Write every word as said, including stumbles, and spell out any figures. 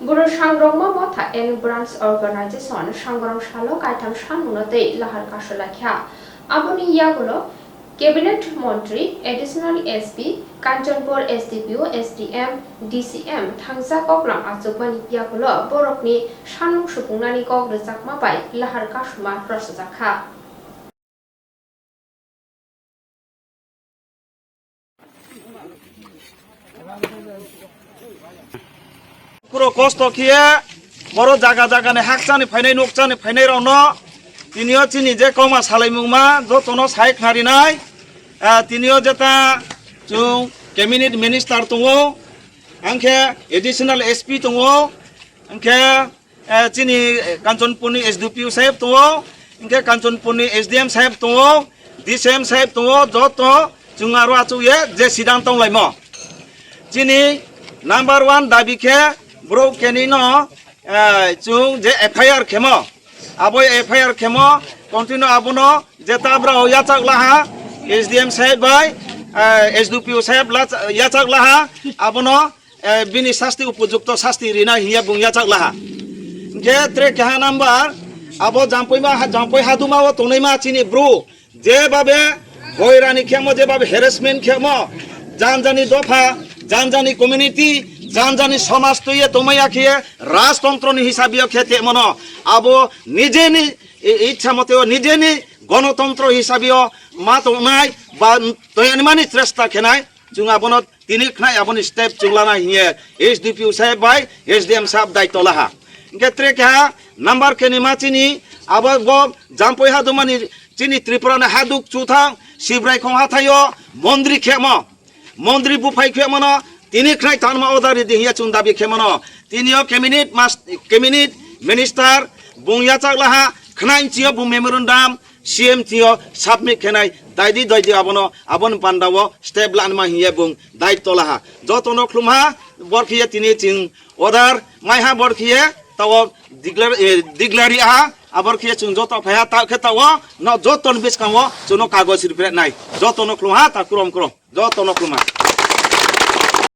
Bwrwi sangrokma motha and branch organization sangrong salo kaitham sanmungno tei lahar kasu laikha. Aboni yagulo Cabinet Montri, Additional S P, Kanchanpur S D P O, S D M, D C M thangsa koklam achukmani yagulo borokni sanmung supungnani kok rwjakma bai lahar kasuma rwchajak kha. Kuro kosto khiye boro jaga jaga ni hakchani phainai nukchani phainai rokno tinio chini je koma salaimungma jotono sai khnarinai, ah, tinio jeta chung cabinet minister tongo, angkhe additional S P tongo, angkhe eh, chini, eh, Kanchanpurni S D P O saheb tongo, hingke Kanchanpurni S D M saheb tongo, D C M saheb tongo, joto chwng aro achukye je sidang tonglaimo. Chini number one dabi khe borok kenino, eh, chwng je F I R khemo, abo F I R khemo continue abono je tabra o yachak laha, S D M saheb bai, eh, S D P O saheb lach-, yachak laha, abono eh, bini sasti upojukto sasti rina hiya bung yachak laha. Hingke tre keha number, abo Jampui ma, Jampui haduma o tongnai ma chini bru, je babe hoirani khemo, je babe harassment khemo, jan jani dopha, jan jani community, jan jani somaj tuye tongmaya khiye rajtontro ni hisabe o khe te mono, abo nijeni i-, ichha mote o nijeni gonotontro hisabe o ma tongnai ba toyani mani chesta khenai. Chwng abono tini khnai aboni step chwng lana hiye S D P O saheb bai S D M saheb daityo laha. Hingke tre keha number khe ni ma chini abo bo Jampui hadumani chini Tripura ni haduk chuthang Sibrai khong hathaio mondri khemo. Mondri buphai khemo no tini khnai tanma order ridi hiya chwng dabi khemo no. Tinio cabinet mas-, cabinet minister bung yachak laha khnai chio bu memorandum C M tio submit khenai daidi daidi abono, aboni panda o step lanma hiye bung daityo laha. Joto no khlumha, bor khiye tini chwng order maiha bor khiye tao declare, eh, declare aha, abor khiye chwng joto phaiha ta khe tao no joto ni bwskango chwngno kagoj ripre nai. Joto no khlumha ta krom krom. Joto no khlumha.